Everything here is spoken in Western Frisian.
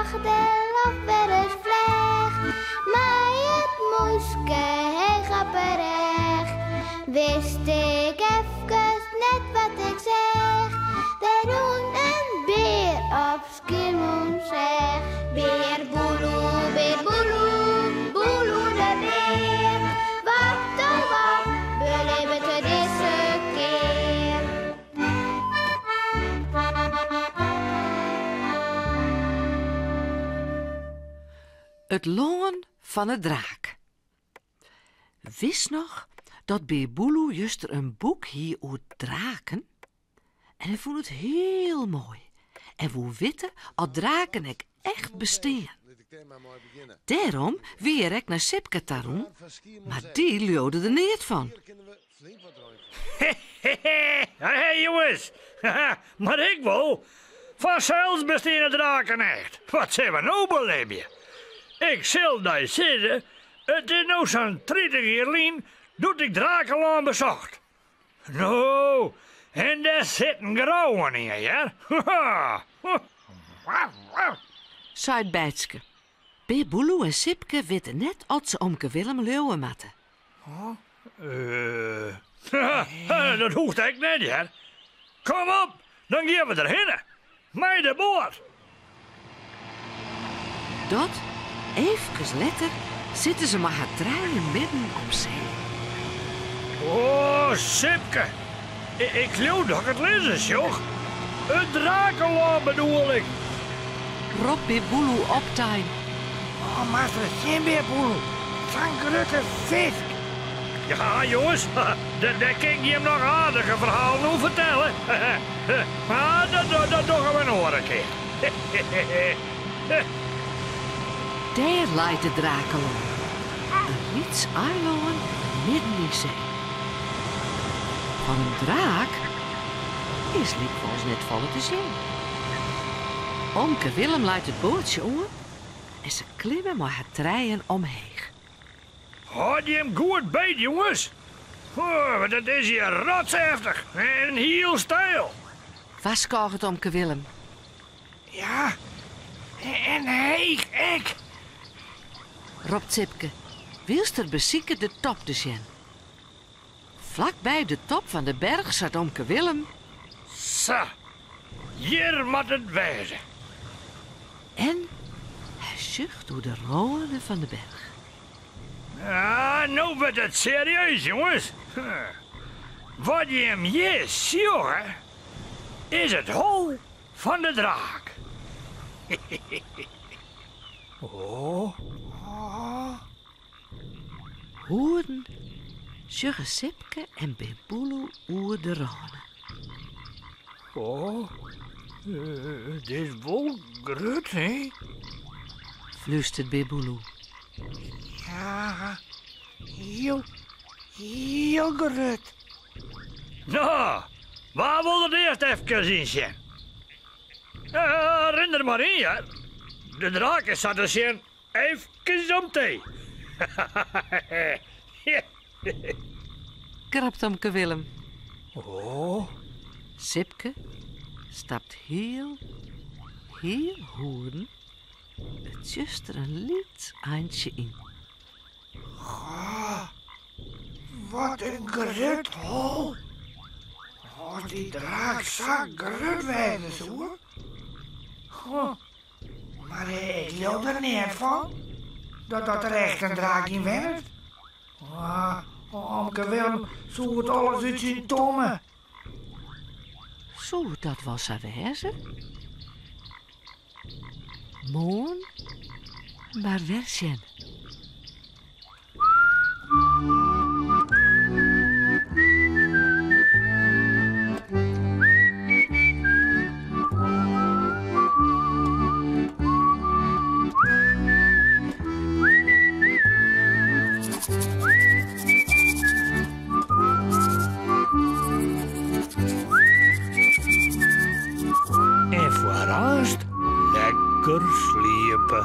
Lache de lof wer ris flecht. Mei it mûske heech op 'e rêch. Wist ik efkes net wat ik seach. Der rûn in bear op Skiermûntseach. Bear Boeloe, bear Boeloe, Boeloe de bear. Wat oh wat belibbet er dizze kear? It lân fan 'e draak. Witst noch dat Bear Boeloe juster in boek hie oer draken? En hy fûn it hiel moai en woe witte oft draken ek echt bestean. Dêrom wie er ek nei Sipke ta rûn, mar dy leaude der neat fan. Hé jonges, mar ik wol. Fansels besteane draken echt. Wat sille we no belibje? Ik sil dy sizze, it is no sa'n 30 jier lyn doe't ik Drakenlân besocht. No, en dêr sit in grouwen yn, hear. Seit Beitske. Bear Boeloe en Sipke witte net oft se omke Willem leauwe moatte. Dat hoecht ek net, hear. Kom op, dan gean we derhinne. Mei de boat. Dat, eefkes letter, sitte se mei har trijen midden op see. O, Sipke, ik leau dat ik it lizzen sjoch. It drakenlân bedoel ik. Ropt Bear Boeloe optein. Oh, moatst ris sjen, Bear Boeloe, sa'n grutte fisk. Ja, jonges, dêr kin ik jim noch aardige ferhalen oer fertelle. Mar dat dogge we in oare kear. Dêr leit it Drakenlân, in lyts eilân midden yn see. Fan in draak is lykwols net folle te sjen. Omke Willem leit it boatsje oan en se klimme mei har trijen omheech. Hâld jim goed beet, jonges. Want it is hjir rotseftich en hiel steil. Warskôget omke Willem. Ja, en heech ek. Ropt Sipke, wylst er besiket de top te sjen. Flakby de top fan de berch seit omke Willem. Sa, hjir moat it wêze. En hy sjocht oer de râne fan de berch. Ah, no wurdt it serieus, jonges. Wat jim hjir sjogge, is it hol fan de draak. Oh. Hoeden sjogge Sipke en Bear Boeloe oer de râne. Oh, it is wol grut, hè? Flústeret Bear Boeloe. Ja, hiel, hiel grut. No, wa wol der earst efkes yn sjen? Rin der mar yn, hear. De draak is sa te sjen Efkes om tee. Grapt omke Willem. Oh. Sipke stapt hiel, hiel hoeden it tsjuster in lyts eintsje yn. Goh, wat in grut hol. As dy draak sa grut wêze soe. Goh. Mar ik leau der neat fan, dat dat der echt in draak yn wennet. Omke Willem sûget alles út syn tomme. Soe dat wol sa wêze? Moarn mar wer sjen. En foar aanst lekker sliepe.